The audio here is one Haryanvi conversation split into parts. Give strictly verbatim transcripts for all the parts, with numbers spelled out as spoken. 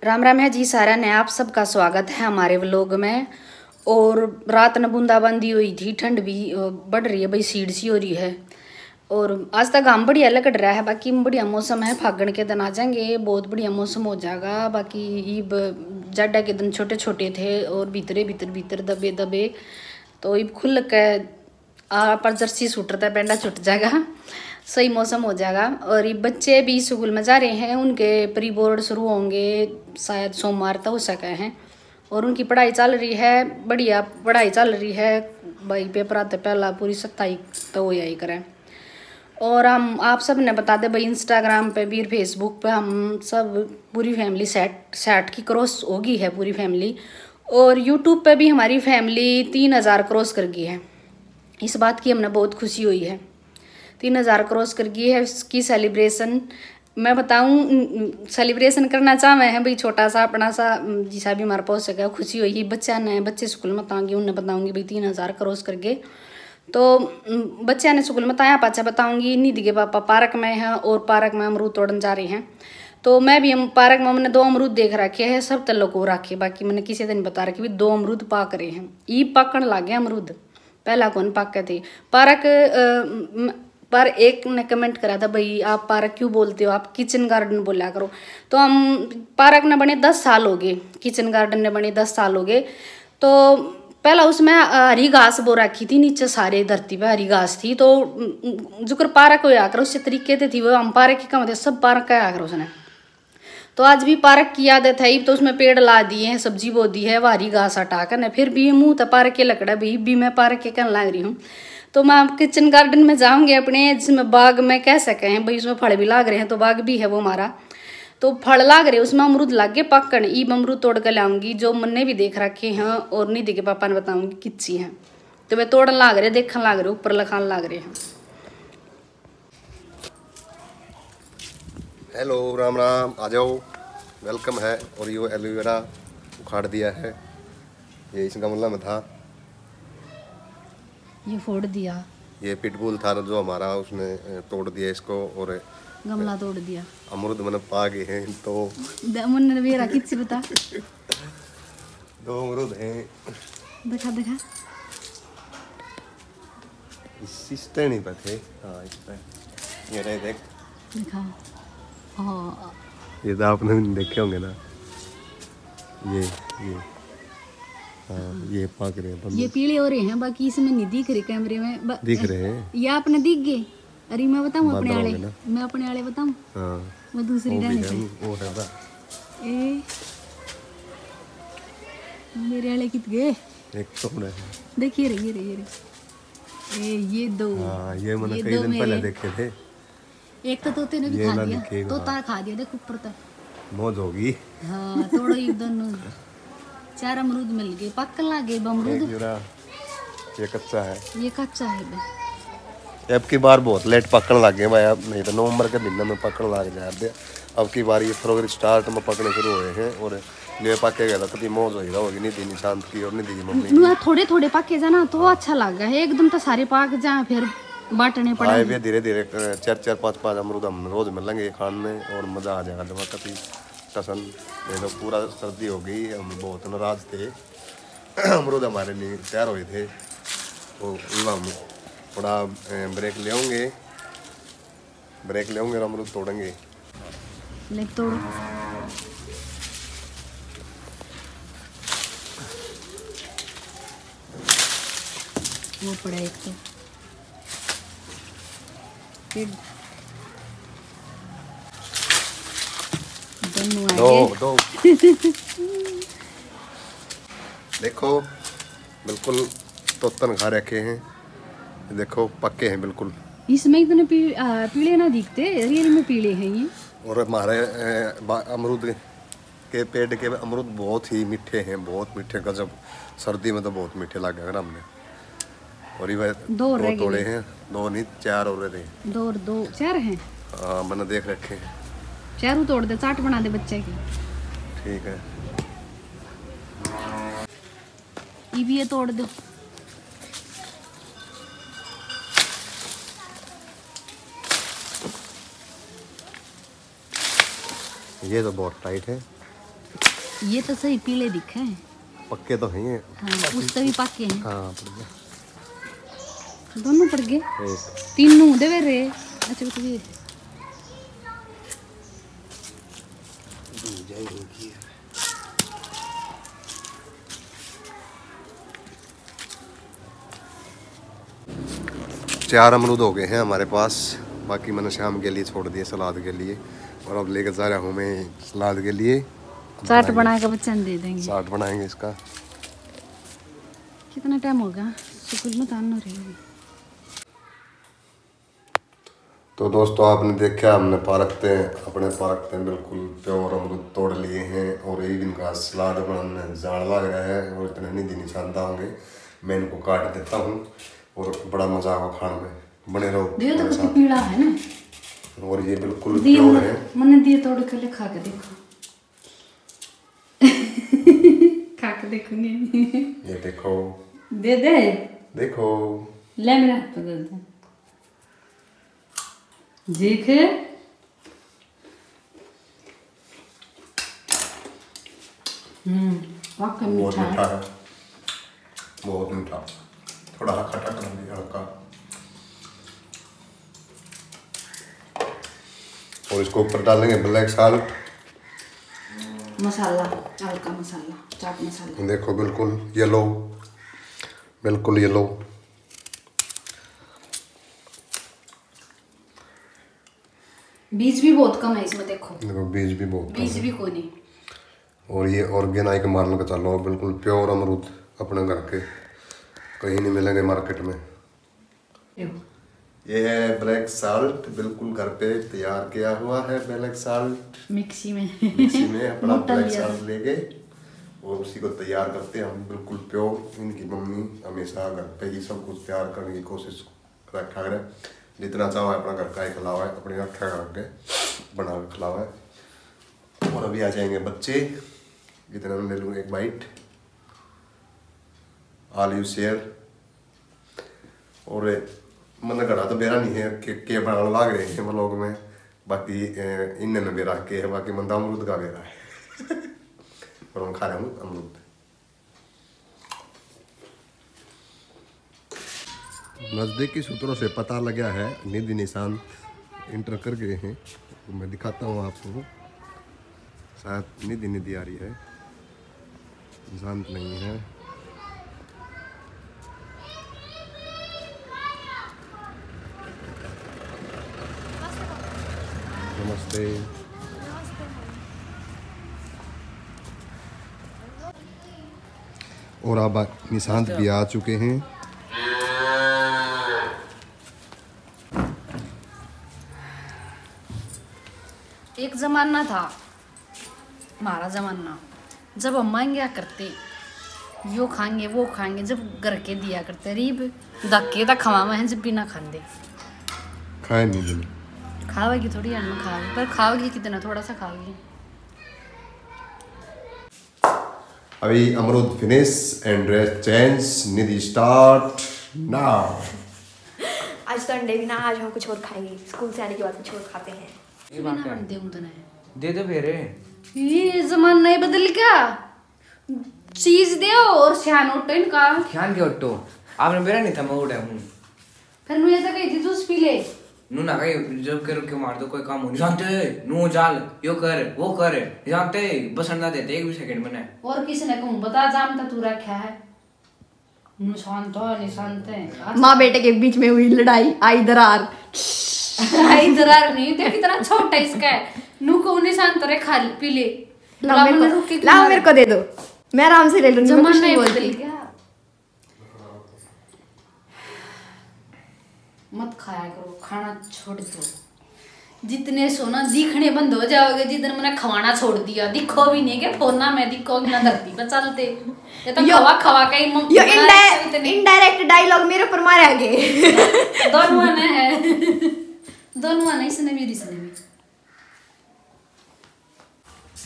राम राम है जी सारा ने, आप सबका स्वागत है हमारे व्लॉग में। और रात ने बूंदाबांदी हुई थी, ठंड भी अ, बढ़ रही है भाई, सीढ़ सी हो रही है। और आज तक घाम बढ़िया लग रहा है, बाकी बढ़िया मौसम है, फागण के दिन आ जाएंगे, बहुत बढ़िया मौसम हो जाएगा। बाकी ईब जाडा के दिन छोटे छोटे थे और भीतरे भीतर भीतर दबे दबे, तो ईब खुल के आ, पर जर्सी सूट रहता है, पैंडा छूट जाएगा, सही मौसम हो जाएगा। और ये बच्चे भी स्कूल में जा रहे हैं, उनके प्री बोर्ड शुरू होंगे शायद सोमवार तक हो सके हैं। और उनकी पढ़ाई चल रही है, बढ़िया पढ़ाई चल रही है भाई। पेपर आते पहला पूरी सत्ताई तो हो ही करें। और हम आप सब ने बता दें भाई, इंस्टाग्राम पे भी और फेसबुक पे हम सब पूरी फैमिली सेट सेट की क्रॉस होगी है पूरी फैमिली। और यूट्यूब पे भी हमारी फैमिली तीन हज़ार क्रॉस कर गई है। इस बात की हमने बहुत खुशी हुई है। तीन हज़ार क्रॉस कर गई है, इसकी सेलिब्रेशन मैं बताऊं, सेलिब्रेशन करना चाहवे हैं भाई, छोटा सा अपना सा, उम, जिसा भी हमारे पास हो सके, खुशी हुई। बच्चा ने, बच्चे स्कूल में बताऊंगी, उन्हें बताऊंगी भाई तीन हज़ार क्रॉस कर गए। तो उम, बच्चा ने स्कूल में बताया, पाछा बताऊंगी। निधि के पापा पार्क में हैं और पार्क में अमरूद तोड़न जा रहे हैं। तो मैं भी हम पार्क में, मैंने दो अमरूद देख रखे हैं, सब तक लुको रखे, बाकी मैंने किसी दिन बता रखे भी दो अमरूद पाक रहे हैं, ई पाकण लागे अमरूद। पहला कौन पाके थे। पार्क अ, म- पर एक ने कमेंट करा था, भाई आप पार्क क्यों बोलते हो, आप किचन गार्डन बोला करो। तो हम पार्क ने बने दस साल हो गए, किचन गार्डन ने बने दस साल हो गए। तो पहला उसमें अ, हरी घास बो रखी थी, नीचे सारे धरती पे हरी घास थी। तो उम, उम, जुकर पार्क होया करो, उस तरीके से थी वो, हम पार्क की कम थे, सब पार्क का आया करो उसने। तो आज भी पार्क की आदत है, इब तो उसमें पेड़ ला दिए हैं, सब्जी बो दी है, वारी घास हटा कर न, फिर भी मुंह तो पार्क के लकड़ा भी, इब भी मैं पार्क के कहने लाग रही हूँ। तो मैं किचन गार्डन में जाऊंगी अपने, जिसमें बाग में कह सके हैं भाई, उसमें फल भी लाग रहे हैं, तो बाग भी है वो हमारा। तो फल लाग रहे, उसमें अमरूद लाग गए पाकण, ईब अमरूद तोड़ कर लाऊंगी, जो मन्ने भी देख रखे हैं और निधि के पापा ने बताऊंगी किच्ची हैं। तो वे तोड़न लाग रहे, देखन लाग रहे, ऊपर लखान लाग रहे हैं। हेलो, राम राम, आ जाओ, वेलकम है। और ये एलोवेरा उखाड़ दिया है, ये इस गमला में था। ये फोड़ दिया। ये पिटबुल था ना जो हमारा, उसने अ, तोड़ दिया इसको और गमला तोड़ दिया। अमरूद मैंने पा गए हैं तो द- मुन्ने ने बेरा किसी बता। दो अमरूद हैं। दिखा, दिखा। इस, इस टहनी पे थे। हाँ, इस पे। ये रहे, देख। दिखा। हाँ। ये तो आपने भी देखे होंगे ना। ये, ये। हाँ, ये पाक रहे हैं। ये पीले हो रहे हैं, बाकी इसमें नहीं दिख रहे कैमरे में। ब- दिख रहे हैं। ये आपने दिख गए। अरे, मैं बताऊं अपने बादल हो आले? गए ना। मैं अपने आले बताऊं? हाँ। मैं दूसरी वो भी रहने है, से। वो है बा। ए, मेरे आले कित गए? एक तो है। देखिए रे, ये रे, ये रे। ए, ये दो। हाँ, ये मैंने ये कई दो दिन पहले मेरे। देखे थे। एक तो तोते ने भी ये खा ना लिया। दिखे, तोता हाँ। खा दिया, देख ऊपर तक। मौज होगी। हाँ, तोड़ो ये दोनों। चार अमरूद मिल गए, पकन लाग गए अमरूद। एक जरा, ये कच्चा है। ये कच्चा है बे। अब की बार बहुत लेट पकन लग गए भाई, अब नहीं तो नवंबर के महीने में पकन लग जाते। अब की बार ये फरवरी स्टार्ट में पकने शुरू हुए हैं और ये पके गए तो कभी मौज हो ही रहा होगी, निधि निशांत की और निधि की मम्मी की। नुआ थोड़े थोड़े पके जाना तो अच्छा लग है, एकदम तो सारे पाक जा फिर बांटने आए पड़ेंगे। वे धीरे धीरे, अ, चार चार पाँच पाँच अमरूद हम रोज मिलेंगे खान में और मजा आ जाएगा दिमाग कभी। कसम, ये तो पूरा सर्दी हो गई, हम बहुत नाराज थे। अमरूद हमारे लिए तैयार हुए थे, तो हम थोड़ा, अ, ब्रेक लेंगे, ब्रेक लेंगे और अमरूद तोड़ेंगे। ले तोड़ो। वो पड़ा एक तो। फिर दोनों आ दो, गए। दो। देखो, बिल्कुल तोतन खा रखे हैं। देखो, पक्के हैं बिल्कुल। इसमें इतने पी-, आ, पीले ना दिखते, रियल में पीले हैं ये। और हमारे, ए, बा-, अमरूद के पेड़ के अमरूद बहुत ही मीठे हैं, बहुत मीठे, गजब। सर्दी में तो बहुत मीठे लग गए हमने। और ये दो दो रह गए। तोड़े हैं, दो नहीं, चार और रहे। दो और दो, चार हैं। हाँ, मैंने देख रखे हैं। चारों तोड़ दे, चाट बना दे बच्चे की। ठीक है। ये भी ये तोड़ दो। ये तो बहुत टाइट है। ये तो सही पीले दिखे हैं। पक्के तो हैं ये। हाँ, उस तभी पक्के हैं। हाँ, पड़ गया। दोनों पड़ गए। एक। तीनों दे रे। अच्छा, रुक ये। चार अमरूद हो गए हैं हमारे पास। बाकी मैंने शाम के लिए छोड़ दिए सलाद के लिए। और अब लेकर जा रहा हूँ मैं सलाद के लिए। चाट बना के बच्चों ने दे देंगे। चाट बनाएंगे इसका। कितना टाइम होगा स्कूल में तान हो रही होगी। तो दोस्तों, आपने देखा, हमने पार्क ते, अपने पार्क ते बिल्कुल प्योर अमरूद तोड़ लिए हैं और एक दिन का सलाद बनाने जान लग रहा है। और इतने नहीं दिन छानता होंगे, मैं इनको काट देता हूँ और बड़ा मजा आवा खाने में। बने रहो दियो तो मेरे कितना साथ। पीला है ना। और ये बिल्कुल दियो प्योर ना, है। मैंने दियो तोड़ के ले खा के देखो। खा के देखूंगी। ये देखो, दे दे। देखो। ले मेरे हाथ पे दे दे। देख। हम्म, वाकई बहुत मीठा मीठा है। है, बहुत मीठा, थोड़ा सा खट्टा कर दिया हल्का। और इसको ऊपर डालेंगे ब्लैक साल्ट। मसाला, हल्का मसाला, चाट मसाला। देखो, बिल्कुल येलो, बिल्कुल येलो। बीज भी बहुत कम है इसमें, देखो। देखो, बीज भी बहुत कम बीज है। भी कोनी। और ये ऑर्गेनाइक मारन का चालो, बिल्कुल प्योर अमरूद अपने घर के, कहीं नहीं मिलेंगे मार्केट में। देखो, ये है ब्लैक साल्ट, बिल्कुल घर पे तैयार किया हुआ है ब्लैक साल्ट। मिक्सी में। मिक्सी में अपना मोटा ब्लैक लिया। साल्ट लेके और उसी को तैयार करते हैं हम, बिल्कुल प्योर। इनकी मम्मी हमेशा घर पे ही सब कुछ तैयार करने की कोशिश रखा करे, जितना चाहो अपना घर का ही खिलावा है, अपने रखा करके बना के खिलावा है। और अभी आ जाएंगे बच्चे, इतना मैं ले लूँ एक बाइट। All you share। और मैंने घड़ा तो बेरा नहीं है के, के बनाने लाग रहे हैं व्लॉग में, बाकी इन्हें बेरा के है, बाकी मन तो अमरूद का बेरा है। और हम खा रहे हूँ अमरूद। नज़दीकी सूत्रों से पता लगा है निधि निशांत इंटर कर गए हैं, तो मैं दिखाता हूँ आपको। शायद निधि, निधि आ रही है, निशांत नहीं है। नमस्ते। और अब निशांत भी आ चुके हैं। एक जमाना था, हमारा जमाना, जब हम मांग्या करते, यो खाएंगे, वो खाएंगे, जब घर के दिया करते, रीब धक्के तक खवावे हैं, जब भी ना खाते। खाए नहीं दिन। खावेगी थोड़ी, अन्न खावेगी, पर खावेगी कितना, थोड़ा सा खावेगी। अभी अमरूद finish and dress change, Nidhi start now। आज तो अंडे भी ना, आज हम कुछ और खाएंगे, स्कूल से आने के बाद कुछ और खाते हैं। ये भी ना बन दे उतना है। दे दो फिर। ये जमाना ही बदल गया, चीज दे और सियान उठो इनका। ख्यान के उठो, आपने मेरा नहीं था, मैं उड़ा हूँ। फिर मैं ऐसा कही थी, जूस पी ले। नू ना कही, जब के रुक के मार दो, कोई काम हो नहीं जानते। नू जाल, यो कर, वो कर, नहीं जानते, बसन ना देते एक भी सेकंड मैंने। और किसी ने कहूँ, बता, जाम तो तू रखा है। नू शांत हो, नहीं शांत है। माँ बेटे के बीच में हुई लड़ाई, आई दरार। आई दरार नहीं, देख कितना छोटा इसका है। नू को नहीं शांत रे, खा ले, पी ले। लाओ मेरे मैंने को, रुक के लाओ खिला मेरे को दे दो, मैं आराम से ले लूंगी, मैं कुछ जमाना नहीं ही बोलती। बदल गया। मत खाया करो, खाना छोड़ दो। जितने सोना दिखने बंद हो जाओगे, जिस दिन मैंने खवाना छोड़ दिया, दिखो भी नहीं के फोना में दिखोगे ना धरती पे चलते। ये तो यो- खवा खवा के ही मुंह यो बना इनडाय- रखे इतने। इनडायरेक्ट डायलॉग मेरे ऊपर मारा गए। दोनों ने है, दोनों ने, इसने भी और इसने भी।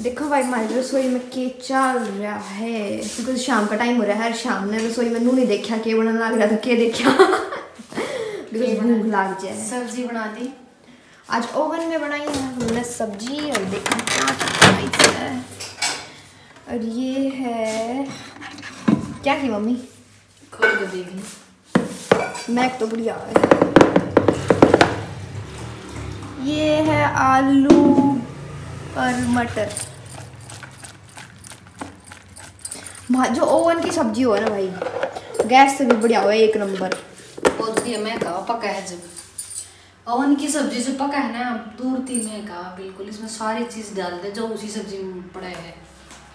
देखो भाई, हमारी रसोई में के चल रहा है, क्योंकि शाम का टाइम हो रहा है। शाम ने रसोई में नू नहीं देखा के बनने लग रहा, तो के देखा। बिकॉज भूख लाग जाए। सब्जी बना दी। आज ओवन में बनाई है हमने सब्जी, और देखो क्या क्या बनाई है। क्या की मम्मी? खोल के देख ली। मैं तो बढ़िया है। ये है आलू और मटर। जो ओवन की सब्जी हो ना भाई, गैस से भी बढ़िया हो, एक नंबर। बहुत बढ़िया। मैं कहा पका है जब ओवन की सब्जी जो पका है ना, दूर थी मैं कहा बिल्कुल। इसमें सारी चीज डाल दे जो उसी सब्जी में पड़ा है।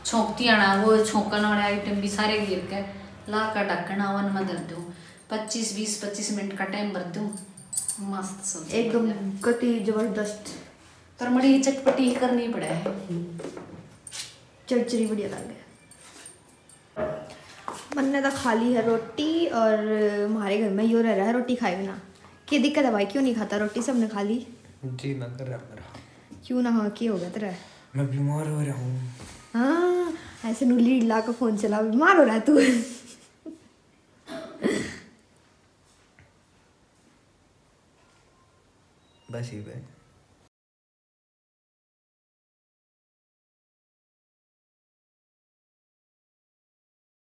छोंकती आना, वो छोंकन वाले आइटम भी सारे गिर के ला का ढक्कन ओवन में धर दूँ। पच्चीस बीस पच्चीस मिनट का टाइम भर दूँ। मस्त सब्जी एकदम कति जबरदस्त। पर मड़ी चटपटी ही करनी पड़े है। चरचरी बढ़िया लगे। मन्ने तो खा ली है रोटी और हमारे घर में यो रह रहा है रोटी खाए बिना। क्या दिक्कत है भाई, क्यों नहीं खाता रोटी? सबने खा ली। जी ना कर रहा मेरा। क्यों ना? हाँ, क्या हो गया तेरा? मैं बीमार हो रहा हूँ। हाँ, ऐसे नू लीड ला के फोन चला, बीमार हो रहा है तू। बस ये भाई।